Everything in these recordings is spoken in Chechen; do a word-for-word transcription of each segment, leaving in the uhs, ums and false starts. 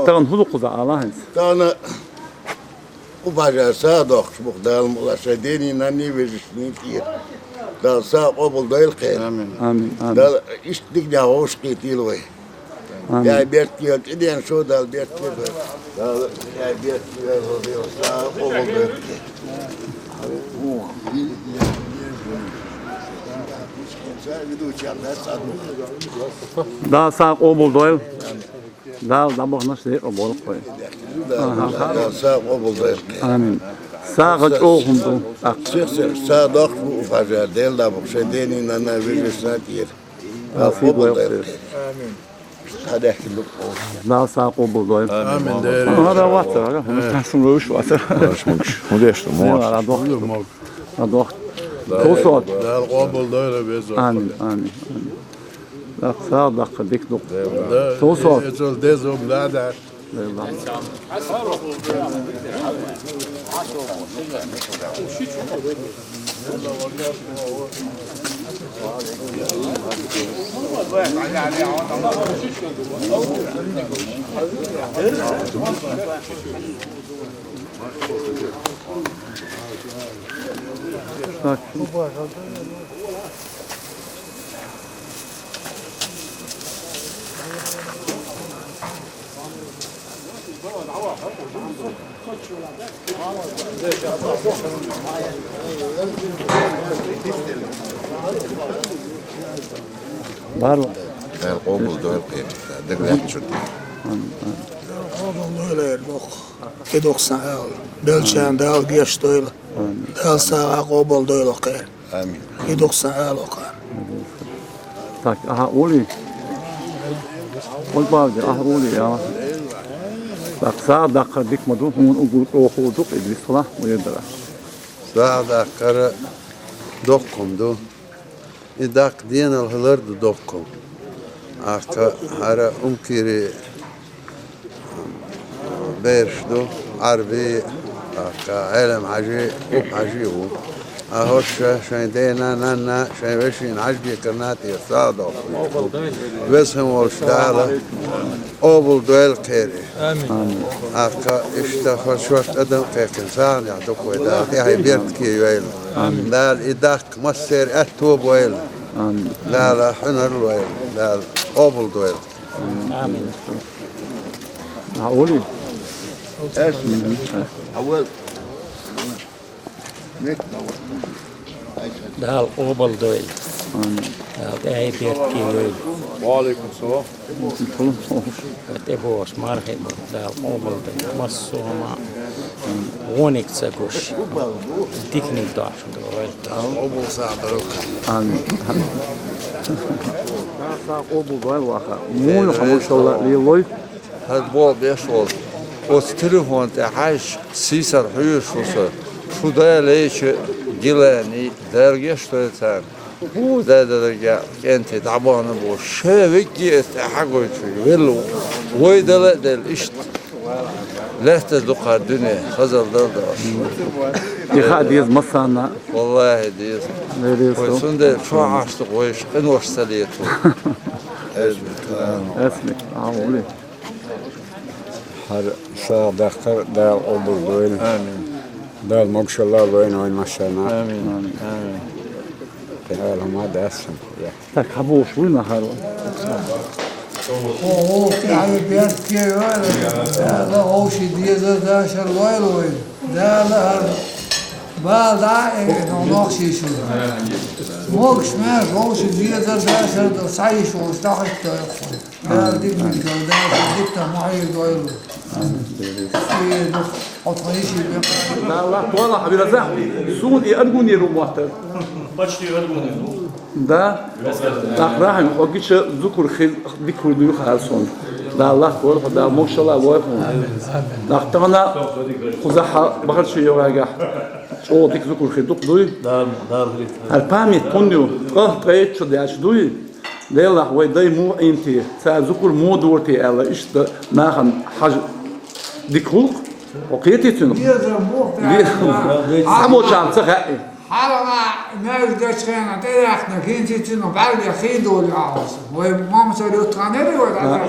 Тахана хӀун ду кхузахь ала хӀинца? Тахана кху пажар сагӀа доккхуш бу-кх Дала мукъалахь шайн денний, нанний, вежаршний тӀера. Дала сагӀа къобалдойла кхеран. Амин. Амин, амин. Дала иштта диканехь вовшахкхетийла вай. Амин. Яй беркате, тӀедеана шо Дала беркате дойла. Дала яй беркате, сагӀа къобалдойла кхеран. Дала сагӀа къобалдойла. Дала дӀабаханарш декъала бойла-кх вай. Дала сагӀа къобалдойла. Амин. СагӀа чӀогӀа хӀума ду. Сих-сих, сагӀа доккхуш бу-кх пажар, Дала дӀабаха шайн денний, нанний, вежаршна тӀера. Дала сий дойла-кх. Амин. Дала сагӀа къобалдойла. Амин. ХӀара вацара, хӀара вуьш вацара. ХӀун деш ду, мо? ХӀара дохк. ХӀара дохк. Тосот. Дала къобалдойла веза. Амин, амин, амин. ДӀаккха сагӀа даккхар дика ду-кх. Тосот. Эцул деза хӀума дац. Так. Барла. Дала къобалдойла кхеран, дага лаьттачун. Амин, амин. Къобалдойла, доккха. И дукха сан ала. Беллачарна Дала гечдойла. Амин. Дала сагӀа къобалдойла кхеран. Амин. И дукха сан ала кхеран. Так, ахьа улий? Хьо бавде, ахьа улий, я? Так, сагӀа даккхар дика ма ду, хӀунда уггар чӀогӀа хуур ду-кх и дисхала, ма ю дара. СагӀа даккхар доккха хӀума ду. И даккха денал хилар ду доккха хӀума. ТӀаккха хӀара Умкире бераш ду, Ӏарби, тӀаккха Ӏелам-Хьажи, Упа-Хьажи ву. Ткъа хӀорш шайн дена, нанна, шайн вешина, Хьажбекарна тӀера сагӀа доккхуш бу. Веза хинна волчу Дала къобалдойла кхеран. Амин. ТӀаккха иштта хӀара шортта адам а кхайкхина, сагӀанехь ду-кх вай, Дала тӀаьхье беркате йойла. Амин. Дала и даккха массеран аьтто бойла. Амин. Дала хьуьнар лойла. Дала къобалдойла. Амин. Ахьа улий? Дала къобалдойла. Амин. Дала тӀаьхье беркате йойла. Ва Ӏалайкум салам. ТӀебогӀуш мархий бу, Дала къобалдойла. Массо а хӀума вониг ца гуш, диканиг дохьуш. Амин. Амин. Дала сагӀа къобалдойла ваха. Муха, машалла, лелой. ХӀара боху беш волу. Оцу телефон тӀе хьаьжча, сийсара хьоьжуш ву со. Шу Дала лечу Гилани, Дала гечдойла царна. ХӀун дай дерг а кӀентий дӀабахана бохуш, ша вегге эца тӀе хьагойтуш велла ву. Вай дала а делла иштта. Лаьттаза дукха дуьне, хазалла дала дош. И хаа деза массарна. Валлахи, деза. Вай цундела чохь Ӏаш ду вайша къинош ца летало. Эсмик, а, улий. ХӀара сагӀа даккхар Дала къобалдойла. Амин. Дала могушалла лойла вайн массарна. Амин. Амин. Амин. Кхин ала хӀума дац сан. Так, хьан бохуш вуй нахара? Оха, тӀаьхье беркате йойла, Дала вовшийн дезар дашар лойла вайн. Дала хӀара бала дӀа а эцна, нохчийчунна. Могуш-маьрша вовшийн дезар дашар дан схьа йиш волуш дӀахӀиттадойла вайн. Дала дика мегар, Дала дика ма хьийга дойла. Дала тхо йиш йина. Дала тхо лахь вирза. Суна и аргунера ву моттар. Почти аргунера ву. Да? ТӀаккха рахьана, хьо гича зукар хи-, дика хир дуй хаар суна. Дала лахь войла хьо, Дала могушалла войла хьуна. ТӀаккха тахана кхузахь бахарчий йогӀагахь чӀогӀа дика зукар хир ду-кх дуй? Да, да, да. ХӀара память хӀунда ю? Ткъа, ткъе итт шо даьлча дуй? Делахь, вай дай муха Ӏийна те, цара зукар муха дора те аьлла, иштта нахана хьажа дика гӀуллакх, хьо кхетий цуьнах? Деза муха те. Цхьаболчарна ца хаьа. Хьалха маьждигачу хенахь тӀеяхна, хӀинца цуьнах бӀаьргех хи долу ахьа. Вай мамсар юттахьанера вай дӀа.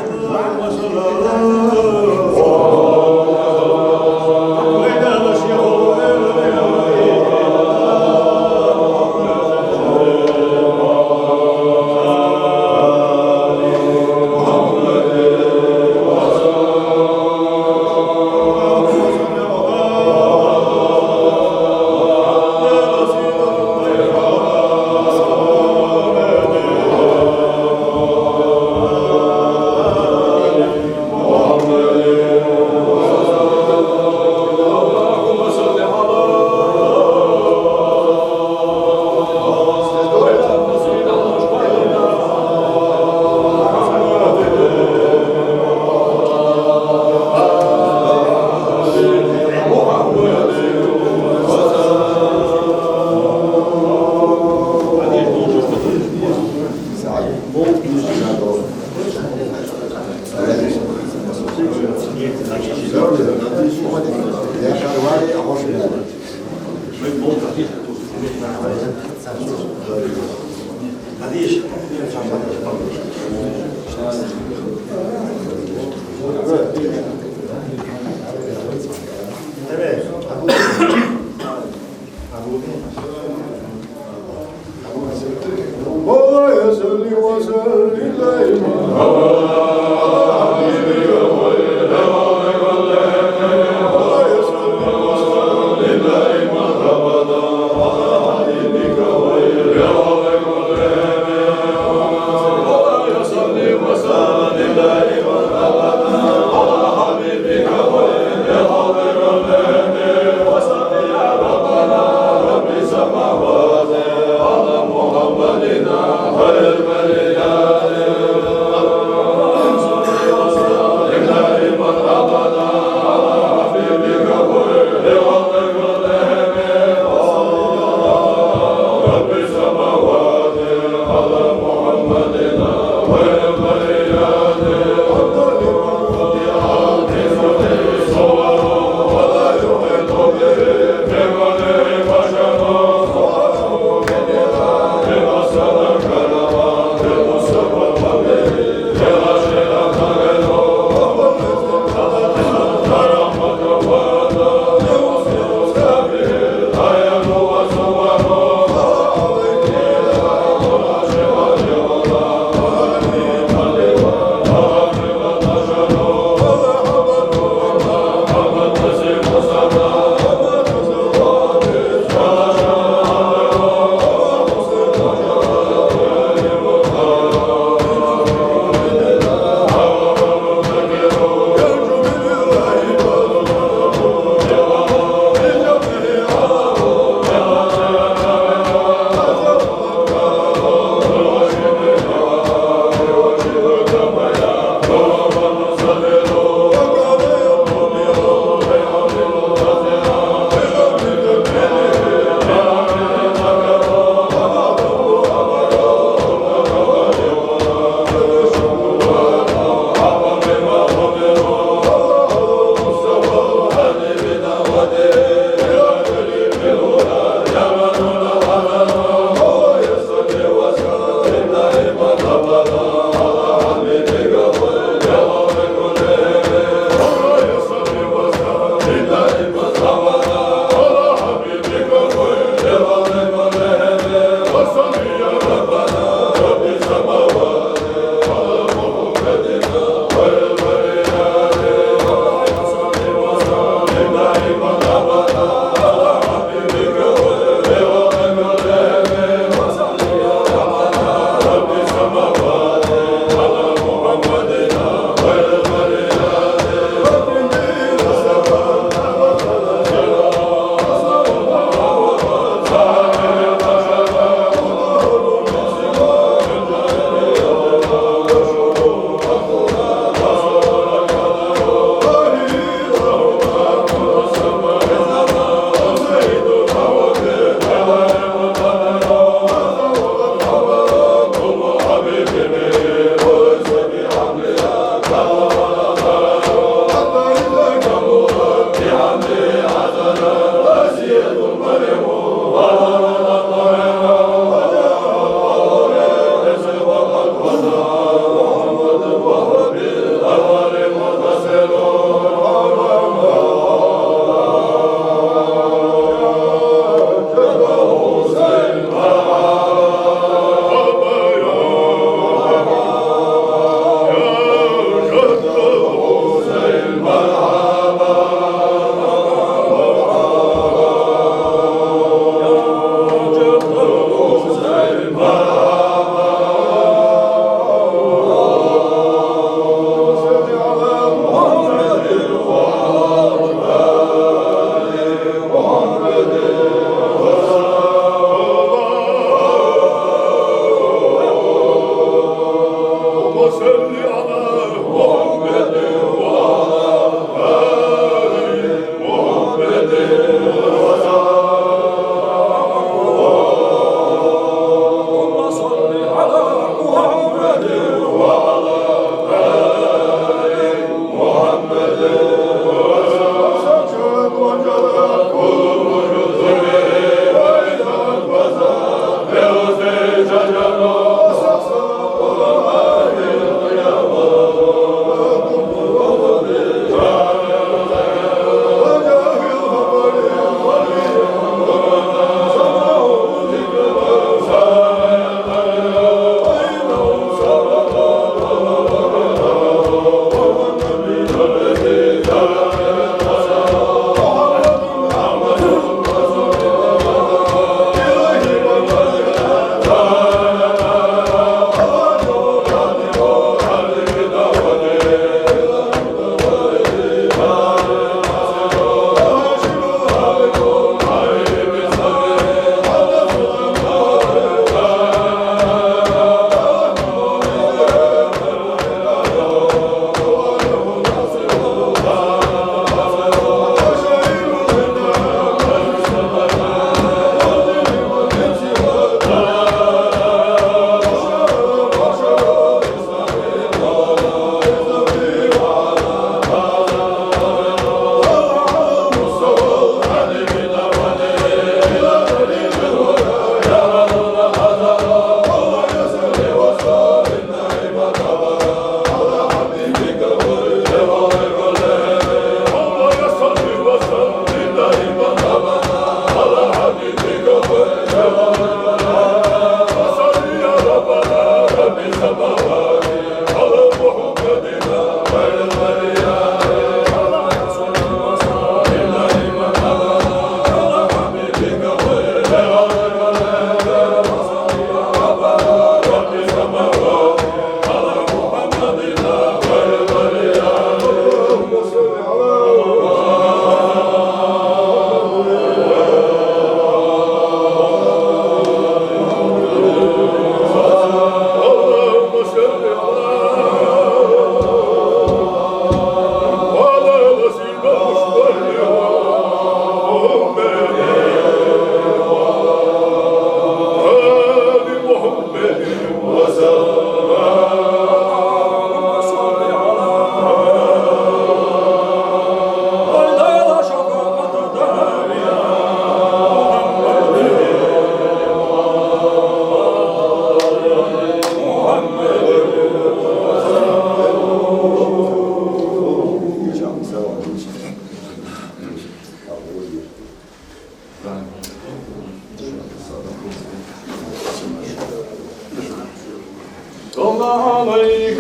مولاي صل وسلم دائما.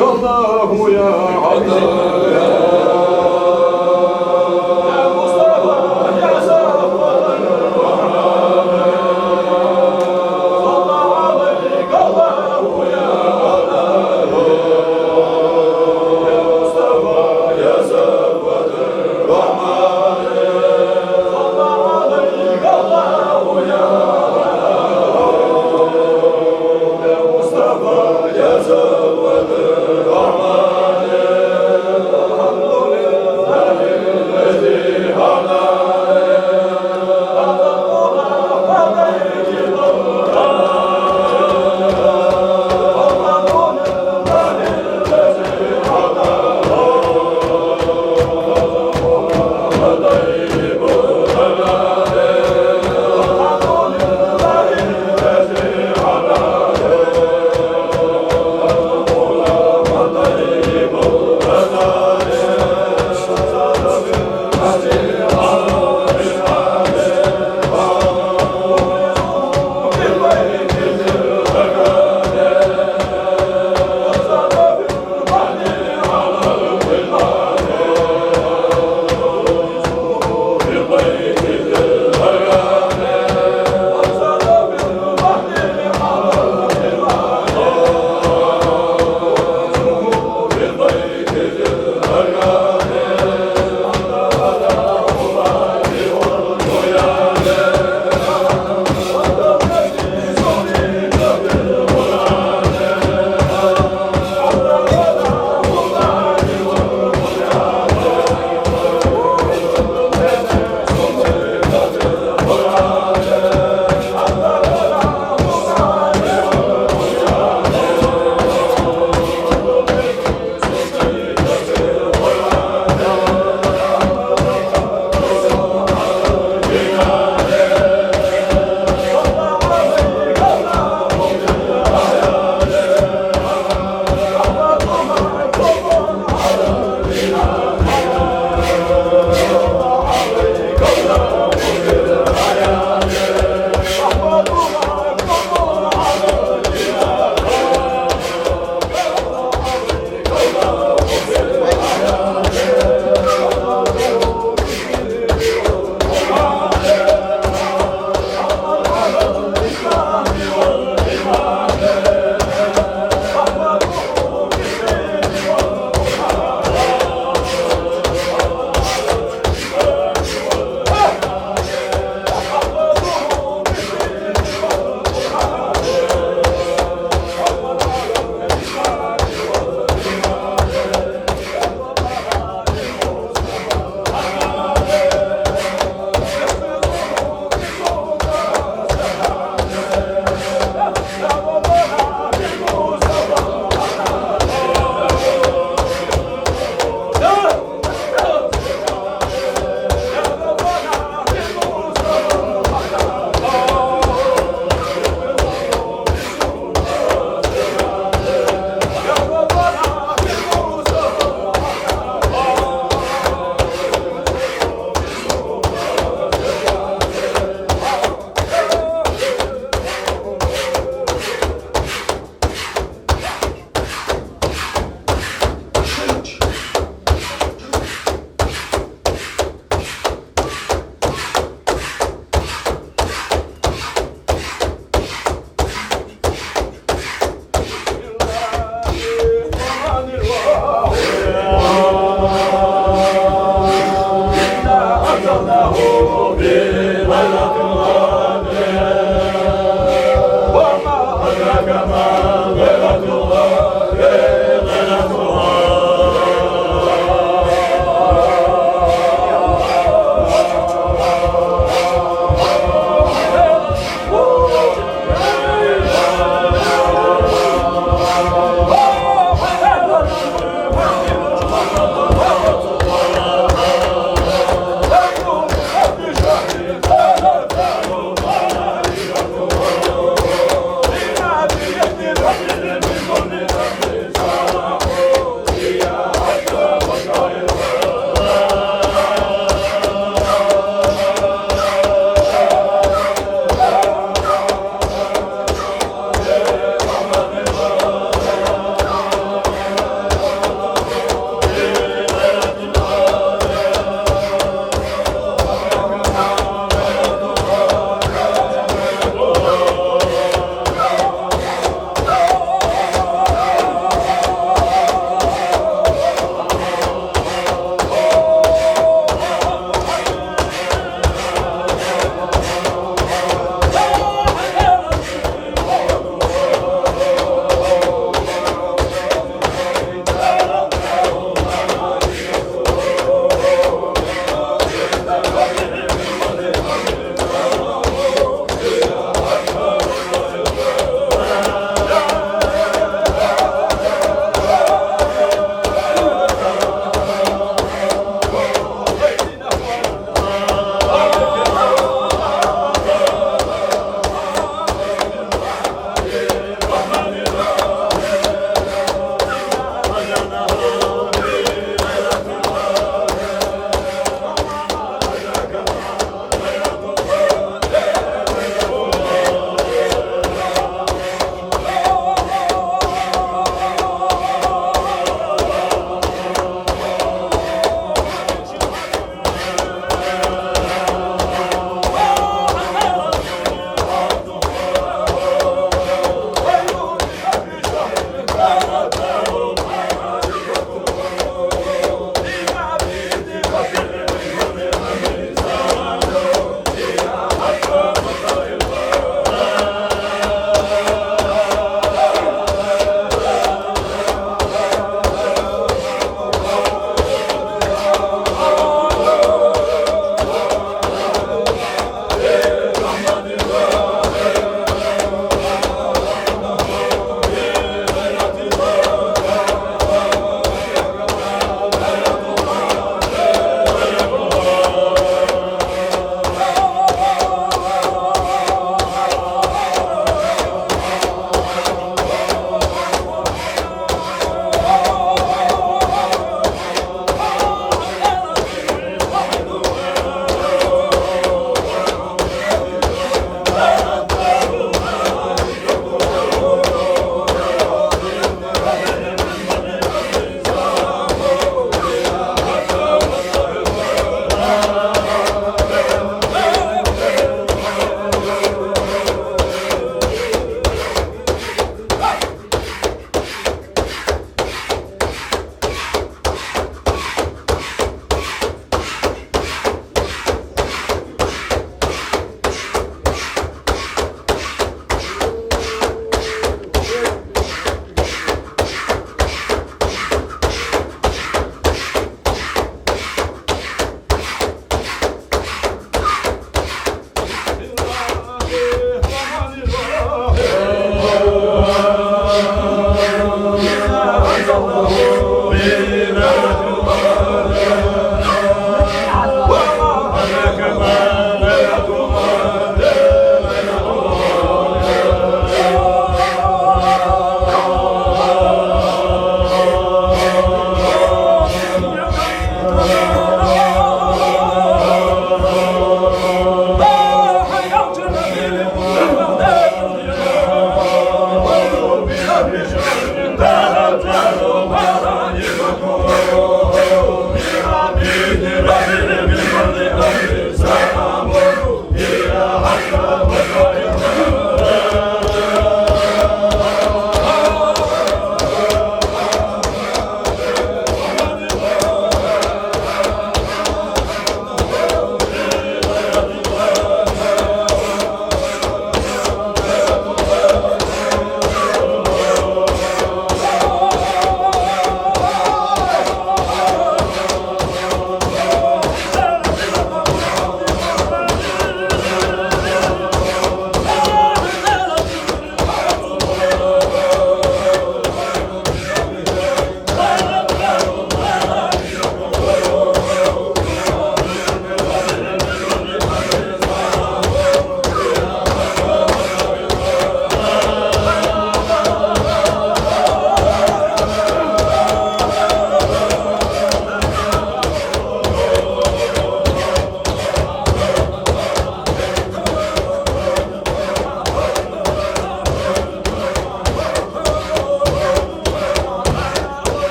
الله يا عزيز يا مصطفى يا صفوة الرحمن. صلى عليك الله يا الله يا مصطفى يا صفوة الرحمن. صلى عليك الله يا الله يا مصطفى يا صفوة الرحمن.